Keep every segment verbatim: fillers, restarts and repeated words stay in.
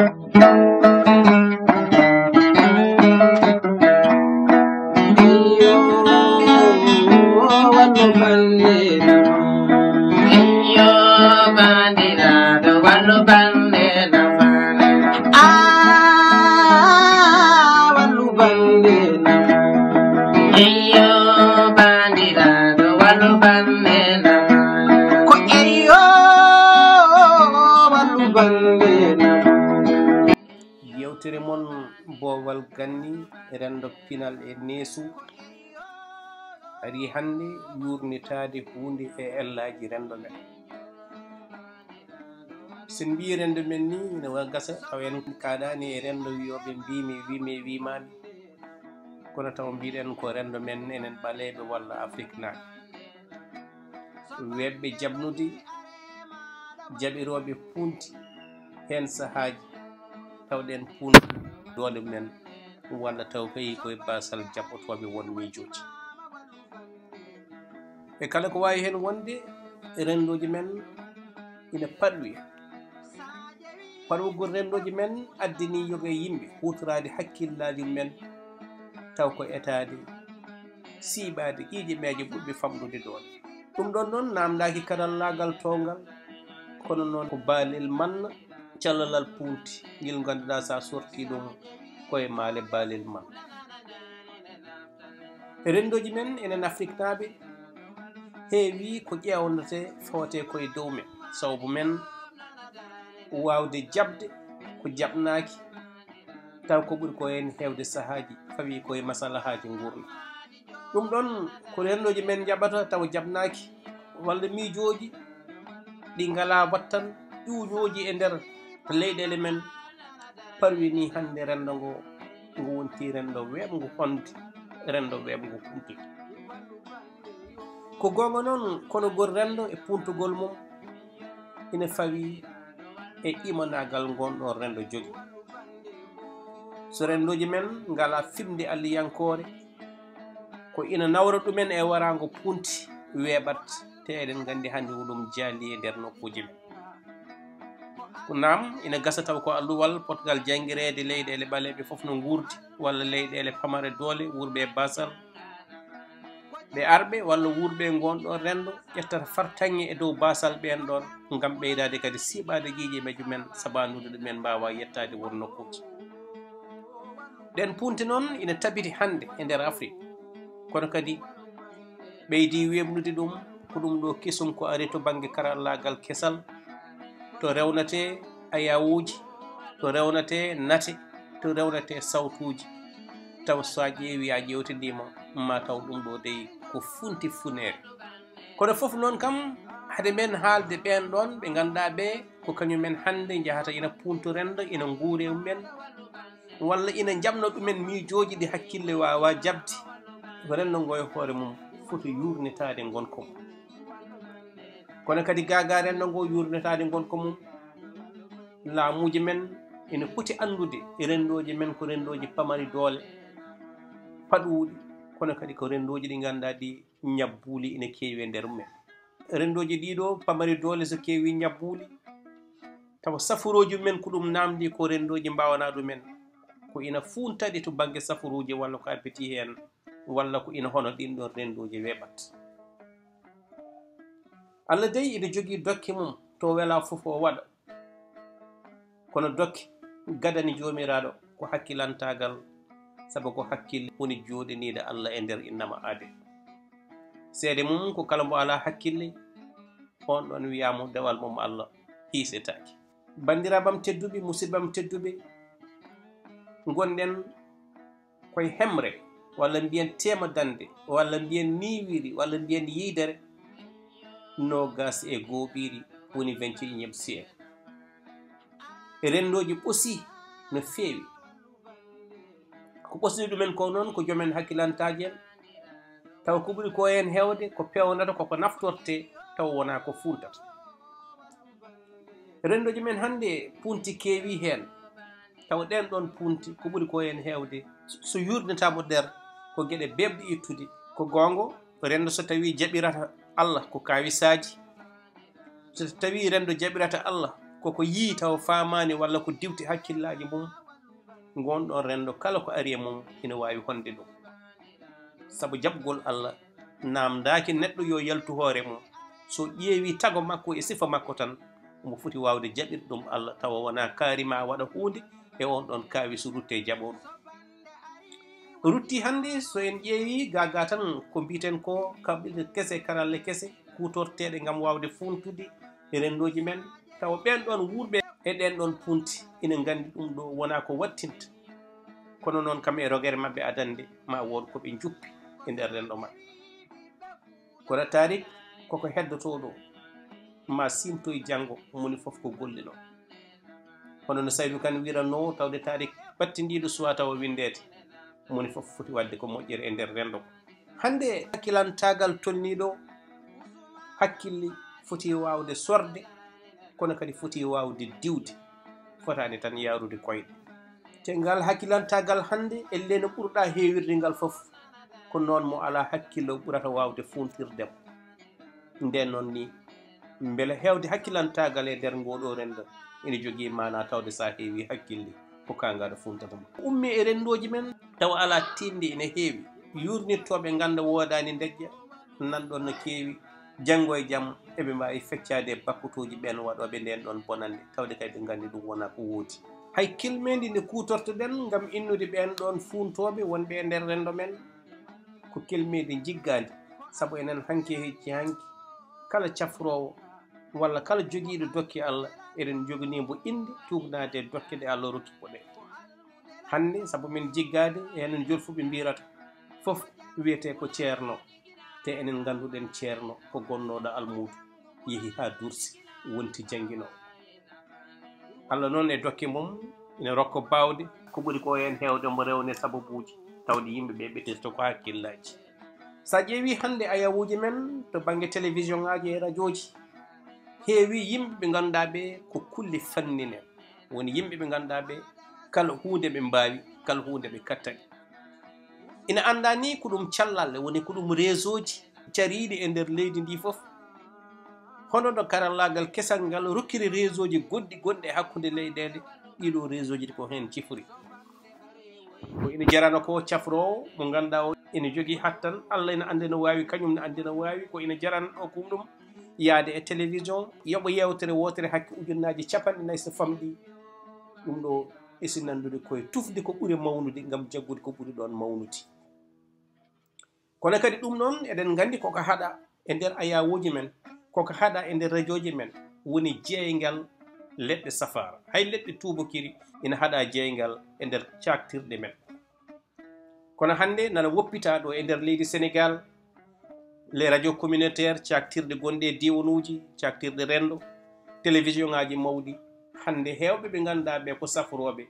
Iyo, bandiraɗo, wallu bande nafani. Ah, wallu bande nafani. Iyo, bandiraɗo, wallu bande nafani. Ko iyo, wallu bande nafani. Yewtere mon boowal ganni, rendo pinal e neesu, ari hannde yuurnitaade huunde e ellaaji rendo men. So en mbiyi rendo men ni, ina wa-, gasa taw en kaaɗaani e rendo wiyooɓe mbiimi, wiimi, wiimaami. Kono taw mbiɗen ko rendo men enen ɓaleeɓe walla Afriknaaɓe. Weeɓɓe jaɓnude, jaɓirooɓe punti heen sahaaji, tawɗen punti doole men, walla taw kay koye baasal jaɓɓotooɓe won miijooji. E kala ko waawi heen wonde, renndooji men ina paɗwi. Paɗwugol renndooji men addanii yoga e yimɓe huutoraade hakkillaaji men, taw ko etaade, siiɓaade ƴiiƴe meeje ɓurɓe famɗude doole. Ɗum ɗoon noon naamndaaki karallaagal towngal, kono noon ko baalel manna, callalal punti, ngel ngannduɗaa so a sortii ɗum ko e maale baalel manna. E renndooji men enen Afriknaaɓe, heewii ko ƴeewndatee fawetee ko e dow men, sababu men waawde jaɓde ko jaɓnaaki, taw ko ɓuri ko heen heewde sahaaji fawii ko e masalahaaji nguurndam. Ɗum ɗoon ko renndooji men njaɓata taw jaɓnaaki, walla miijooji ɗi ngalaa battal, ƴuuñooji e nder leyɗeele men, parwinii hannde renndo ngo, ngo wonti renndo weeɓngo honde, renndo weeɓngo kumpi. Ko goonga noon, kono ngol renndo e puuntugol mum ina fawii e imanaagal ngon ɗoon renndo jogii. So renndooji men ngalaa fiɓnde alliyankoore, ko ina nawra ɗumen e waraango punti weeɓat, te eɗen nganndi hannde ko ɗum jaalii e nder nokkuuji men. Ko naam, ina gasa taw ko alluwal potngal janngireede leyɗeele ɓaleeɓe fof no nguurdi, walla leyɗeele pamare doole, wuurɓe e baasal, ɓe arɓe walla wuurɓe e ngoon ɗoon renndo ƴettata fartaŋŋe e dow baasal ɓeen ɗoon, ngam ɓeydaade kadi siiɓaade ƴiiƴe meejo men, sabanude ɗumen mbaawa yettaade won nokkuuji. Ɗeen punti noon ina tabiti hannde e nder Afrik, kono kadi ɓeydi weeɓnude ɗum ko ɗum ɗo kesum ko ari to bannge karallaagal kesal, to rewnatee ayawuuji, to rewnatee nate, to rewnatee sawtuuji. Taw so a ƴeewi, a ƴeewtidiima, ma taw ɗum ɗo dey ko funti funeere. Kono fof noon kam, hade men haalde ɓeen ɗoon ɓe ngannduɗaa ɓe ko kañum en hannde njahata ina punto renndo, ina nguure mumen, walla ina njaɓna ɗumen miijooji ɗi hakkille waawaa jaɓde, renndo ngo e hoore mum foti yuurnitaade ngonka mum. Kono kadi gaa gaa renndo ngo yuurnitaade ngonka mum, laamuuji men ina poti anndude renndooji men ko renndooji pamari doole, paɗuuɗi, kono kadi ko renndooji ɗi ngannduɗaa ɗi ñabbuuli ina keewi e nder mumen. Renndooji ɗiɗo pamari doole so keewi ñabbuuli, tawa safurooji mumen ko ɗum naamndi ko renndooji mbaawanaa ɗumen, ko ina fuuntaɗi to bannge safuruuji walla ko abbiti heen, walla ko ina hono ɗiin ɗoon renndooji weeɓat. Allah dey ina jogii dokke mum, to welaa fof o waɗa. Kono dokke gadani Joomiraaɗo ko hakkilantaagal, sabu ko hakkille woni jooɗiniiɗo Allah e nder innama aade. Seede mum ko kala mbo alaa hakkille, on ɗon wiyaama dewal mum Allah hiisetaaki. Banndiraaɓe am tedduɓe, musidɓe am tedduɓe, ngonɗen koye hemre, walla mbiyen teemadannde, walla mbiyen niiwiri, walla mbiyen yiydere, noogas e gooɓiiri woni vingt et unième siècle. E renndooji ɓosii no feewi. Ko ɓosni ɗumen ko noon ko joom en hakkilantaaji en, taw ko ɓuri ko heen heewde ko peewnata, koko naftortee, taw wonaa ko fuuntata. Renndooji men hannde punti keewi heen, taw ɗeen ɗoon punti ko ɓuri ko heen heewde so yurnitaama nder ko geɗe beeɓɗe ittude. Ko goonga, renndo so tawii jaɓirata Allah ko kawisaaji, so tawii renndo jaɓirata Allah koko yii tawa faamaani walla ko diwti hakkillaaji mum, ngon ɗon renndo kala ko ari e mum ina waawi honde ɗum. Sabu jaɓgol Allah naamndaaki neɗɗo yo yaltu hoore mum. So ƴeewi tago makko e sifa makko tan, omo foti waawde jaɓirde ɗum Allah tawa wonaa kaari ma waɗa huunde e on ɗon kaawisu rutte jaɓo ɗum. Rutti hannde, so en ƴeewi gaagaa tan ko mbiten ko kaɓirɗe kese, karalle kese kuutorteeɗe ngam waawde fuuntude renndooji men, tawa ɓeen ɗoon wuurɓe e ɗeen ɗoon punti ina nganndi ɗum ɗo wonaa ko wattinta. Kono noon kam e rogere maɓɓe adannde ma wood ko ɓe njuppi e nder renndo maɓɓe. Kono taarik koko heddotoo ɗo, ma siimtoy janngo, moni fof ko golle ɗo. Hono no Saydu Kan wiranoo, tawde taarik ɓattindiiɗo suwaa tawa winndeede, moni fof foti waɗde ko moƴƴere e nder renndo. Hannde hakkilantaagal tolniiɗo hakkille foti waawde sorde, kono kadi foti waawde diwde, fotaani tan yaarude koyɗe. Te ngal hakkilantaagal hannde, ellee no ɓurɗa heewirde ngal fof, ko noon mo alaa hakkillo ɓurata waawde fuuntirde mo. Ndeen noon ni, mbele heewde hakkilantaagal e nder ngoo ɗoo renndo ina jogii maanaa tawde so a heewii hakkille ko kaa ngaɗa fuuntata mo. Ummi e renndooji men tawa alaa tiiɗnde ina heewi, yuurnittooɓe ngannda woodaani ndejja, nan ɗoon no keewi, janngo e jam eɓe mbaawi feccaade e bakkotooji ɓeen waɗooɓe ndeen ɗoon bonannde, tawde kay ɓe nganndi ɗum wonaa ko woodi. Hay kelmeendi ndi kuutortoɗen ngam innude ɓeen ɗoon fuuntooɓe wonɓe e nder renndo men, ko kelmeendi njiggaandi, sabu enen hanki e hecci hanki, kala cafroowo walla kala jogiiɗo dokke Allah, eɗen njoganii mbo innde tuugnaade e dokke ɗe Allah rokki mo ɗe. Hannde, sabu min jiggaade, e enen jolfuɓe mbirata, fof wiyetee ko ceerno, te enen ngannduɗen ceerno ko gonnooɗo almuudo, yehi haa dursi, wonti jannginoowo. Allah noon e dokke mum ina rokka baawɗe. Ko ɓuri ko heen heewde mbo rewne sababuuji, tawde yimɓe ɓe ɓetirta ko hakkillaaji. So a ƴeewi hannde ayawuuji men to bannge télévision ŋaaji e rajooji, heewi yimɓe ɓe ngannduɗaa ɓe ko kulli fanni en. Woni yimɓe ɓe ngannduɗaa ɓe kala huunde ɓe mbaawi, kala huunde ɓe kattani. Ina anndaa ni ko ɗum callalle, woni ko ɗum réseauji cariiɗi e nder leydi ndi fof. Hono no karallaagal kesal ngal rokkiri réseauji goɗɗi gonɗi e hakkunde leyɗeele, ɗiɗo réseauji ko heen cifori. Ko ina jarana ko cafroowo mo ngannduɗaa o ina jogii hattan, Allah ina anndi no waawi, kañum ne anndi no waawi, ko ina jarana o ko ɗum yaade e télévision, yoɓa yeewtere wootere hakke ujunnaaji capanɗe nayi so famɗi. Ɗum ɗo esi nanndude koye tufde ko ɓuri mawnude ngam jaggude ko ɓuri ɗoon mawnude. Kono kadi ɗum noon eɗen nganndi koko haɗa e nder ayawuuji men, koko haɗa e nder rajooji men, woni jeeyngal leɗɗe safaara. Hay leɗɗe tuubakiri ina haɗa jeeyngal e nder caaktirɗe men. Kono hannde nana woppitaa ɗo e nder leydi Senegaal, les radios communautaires, caaktirɗe gonɗe e diiwanuuji, caaktirɗe renndo, télévision ŋaaji mawɗi. Hannde heewɓe ɓe ngannduɗaa ɓe ko safrooɓe.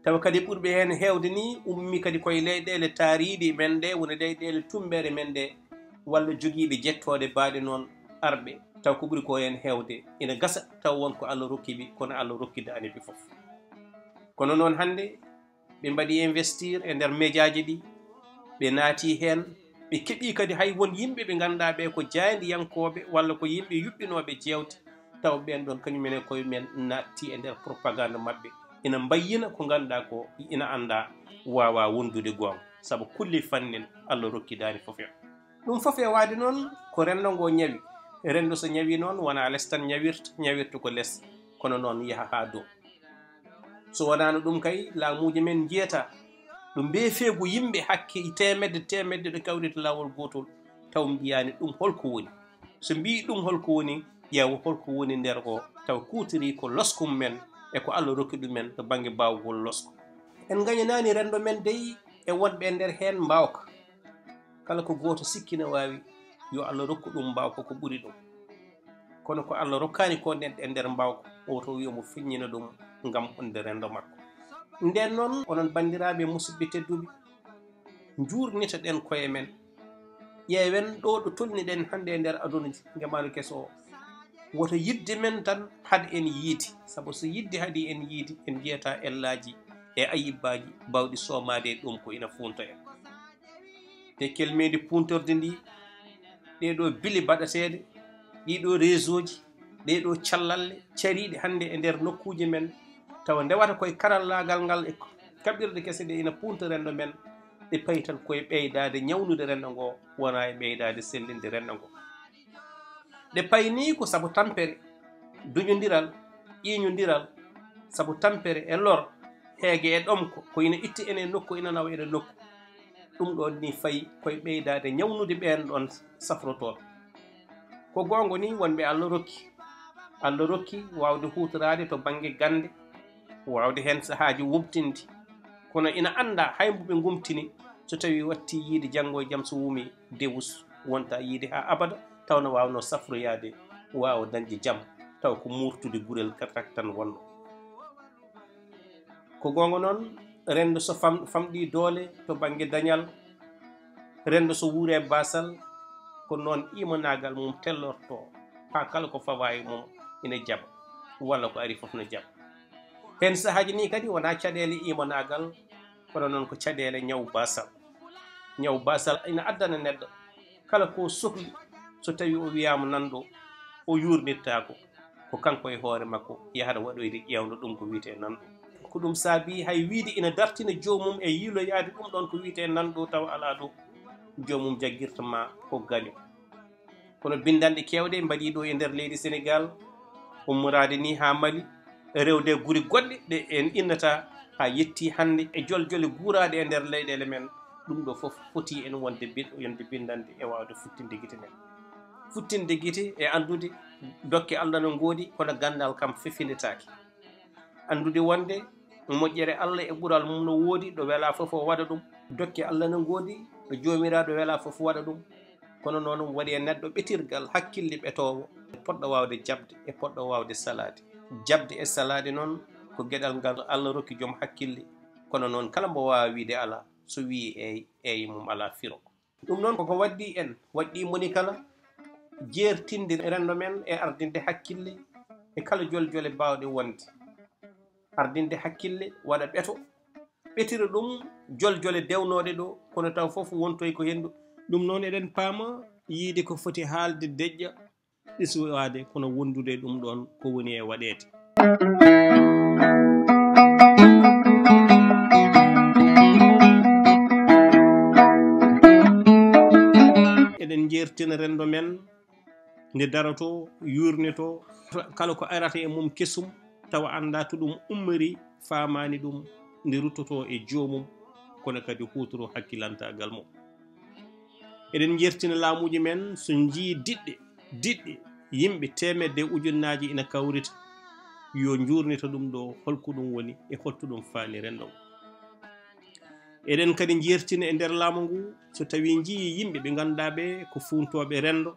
Tawa kadi ɓurɓe heen heewde ni ummi kadi koye leyɗeele taariiɗe men ɗe, woni leyɗeele tummbeere men ɗe, walla jogiiɓe jettooɗe baaɗe noon arɓe. Taw ko ɓuri ko heen heewde ina gasa taw won ko Allah rokki ɓe, kono Allah rokkidaani ɓe fof. Kono noon hannde ɓe mbaɗi investir e nder mejaaji ɗi, ɓe naati heen, ɓe keɓi kadi hay won yimɓe ɓe ngannduɗaa ɓe ko jaayndiyankooɓe walla ko yimɓe yuɓɓinooɓe jeewte, taw ɓeen ɗoon kañum en e koye men naatti e nder propagande maɓɓe, ina mbayyina ko ngannduɗaa ko ina anndaa, waawaa wondude goonga, sabu kulli fannin Allah rokkidaani fof en. Ɗum fof e waade noon ko renndo ngo ñawi. Renndo so ñawi noon wonaa les tan ñawirta, ñawirta ko les, kono noon yaha haa dow. So wonaano ɗum kay, laamuuji men njiyata ɗo mbeefeegu yimɓe hakke e teemedde teemedde ɗo kawrita laawol gootol, taw mbiyaani ɗum holko woni. So mbii ɗum holko woni, ƴeewa holko woni nder o, taw kuutiri ko loskum men e ko Allah rokki ɗumen to bannge baawgol losku. En ngañanaani renndo men dey e wonɓe e nder heen mbaawka. Kala ko gooto sikki na waawi, yo Allah rokku ɗum mbaawka ko ɓuri ɗum. Kono ko Allah rokkaani ko neɗɗo e nder mbaawka, woto wiyo mo feññina ɗum ngam honde renndo makko. Ndeen noon, onon banndiraaɓe musidɓe tedduɓe, njuurnitoɗen koye men. Ƴeewen ɗo ɗo tolniɗen hannde e nder aduna ji, ngemaanu keso o. Woto yidde men tan haɗ en yiide, sabu so yidde haɗi en yiide, en njiyata ellaaji e ayibbaaji baawɗi soomaade e ɗum ko ina fuunta en. Te kelmeendi puuntordi ndi, ɗee ɗo bili baɗateeɗe, ɗii ɗo réseauji, Ɗee ɗoo callalle cariiɗe hannde e nder nokkuuji men, tawa ndewata koye karallaagal ngal e kaɓirɗe kese ɗe ina punta renndo men, ɗe payi tan koye ɓeydaade ñawnude renndo ngo, wonaa e ɓeydaade sellinde renndo ngo. Ɗe payi nii ko sabu tampere, duñondiral, ƴiiñondiral, sabu tampere e lor, heege e ɗomko, ko ina itti en e nokku, ina nawa en e nokku. Ɗum ɗoon nii fayi koye ɓeydaade ñawnude ɓeen ɗoon safrotooɓe. Ko goonga nii, wonɓe Allah rokki, Allah rokki waawde huutoraade to bannge gannde, waawde heen sahaaji wumtinde. Kono ina anndaa hay mbo ɓe ngumtini, so tawii wattii yiyde janngo e jam, so wumii dewus, wonta yiyde haa abada, taw na waawnoo safroyaade, waawa dañde jam, taw ko muurtude gurel katak tan wonnoo. Ko goonga noon, renndo so fam-, famɗii doole to bannge dañal, renndo so wuuree baasal, ko noon iimanaagal mum tellortoo, haa kala ko fawaa e mum ina jaɓa, walla ko ari fof no jaɓa. Heen sahaaji nii kadi wonaa caɗeele iimanaagal, kono noon ko caɗeele ñaw baasal. Ñaw baasal ina addana neɗɗo kala ko sokli, so tawii o wiyaama nan ɗo, o yuurnirtaako, ko kanko e hoore makko yahata waɗoyde ƴeewndo ɗum ko wiyetee nan ɗo. Ko ɗum saabii hay wiyde ina dartina joomum e yiiloyaade ɗum ɗoon ko wiyetee nan ɗo, tawa alaa ɗo, joomum jaggirta ma ko gaño. Kono binndanɗe keewɗe mbaɗii ɗo e nder leydi Senegaal, ummoraade nii haa Mali, rewde e gure goɗɗe ɗe en innata, haa yettii hannde e joljole guuraaɗe e nder leyɗeele men. Ɗum ɗo fof foti en wonde bin-, wonde binndanɗe e waawde futtinde gite men. Futtinde gite e anndude dokke Allah no ngoodi, kono ganndal kam fefindetaake. Anndude wonde moƴƴere Allah e ɓural mum no woodi, ɗo welaa fof o waɗa ɗum. Dokke Allah no ngoodi, ɗo Joomiraaɗo welaa fof waɗa ɗum. Kono noon, waɗi e neɗɗo ɓetirgal hakkille ɓetoowo, e poɗɗo waawde jaɓde, e poɗɗo waawde salaade. Jaɓde e salaade noon, ko geɗal ngal Allah rokki joom hakkille. Kono noon, kala mbo waawa wiyde alaa, so wiyii eey, eey mum alaa firo. Ɗum noon, koko waɗɗii en, waɗɗii moni kala, jeertinde renndo men e ardinde hakkille e kala joljole baawɗe wonde. Ardinde hakkille, waɗa ɓeto, ɓetira ɗum joljole dewnooɗe ɗo, kono taw fof wontoy ko henndu. Ɗum noon, eɗen paama, yiyde ko foti haalde deƴƴa, ɗisuwaade, kono wondude ɗum ɗoon ko woni e waɗeede. Eɗen njeertina renndo men, nde darotoo, yuurnitoo, kala ko arata e mum kesum, tawa anndaa to ɗum ummori, faamaani ɗum, nde ruttotoo e joomum, kono kadi huutoroo hakkilantaagal mum. Eɗen njeertina laamuuji men, so njiyii diɗɗe, diɗɗe, yimɓe teemedde ujunnaaji ina kawrita, yo njuurnito ɗum ɗo, holko ɗum woni e holto ɗum faani renndo ngo. Eɗen kadi njeertina e nder laamu ngu, so tawii njiyii yimɓe ɓe ngannduɗaa ɓe ko fuuntooɓe renndo,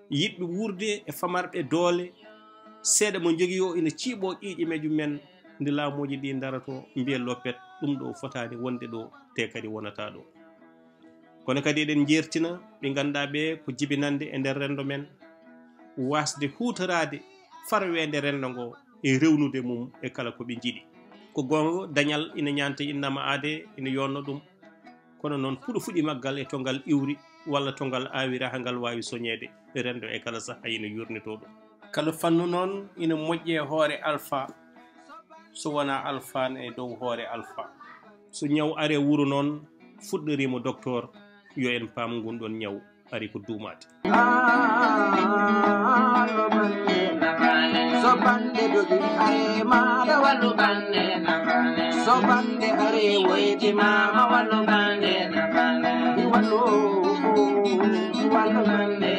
yiɗɓe wuurde e famarɓe doole, seeɗa mo njogii o ina ciiɓoo ƴiiƴe mejum men, nde laamuuji ɗi ndaroto, mbiya loppet, ɗum ɗo fotaani wonde ɗo, te kadi wonata ɗo. Kono kadi eɗen njeertina ɓe ngannduɗaa ɓe ko jibinande e nder renndo men, waasde huutoraade farweende renndo ngo e rewnude mum e kala ko ɓe njiɗi. Ko goonga, dañal ina ñaanta innama aade, ina yonno ɗum. Kono noon, puɗo fuɗi maggal e to ngal iwri, walla to ngal aawira, haa ngal waawi soñeede renndo e kala sahaa ina yuurnitoo ɗum. Kala fannu noon ina moƴƴi e hoore alfaa, so wonaa alfaa ne e dow hoore alfaa. So ñaw are wuro noon, fuɗɗoriima doktoor, yo en paam ngun ɗoon ñaw ari ko duumaade. So bande dogi are maɗa wallu bande, so bande are woyti mama wallu bande, wallu, wallu bande.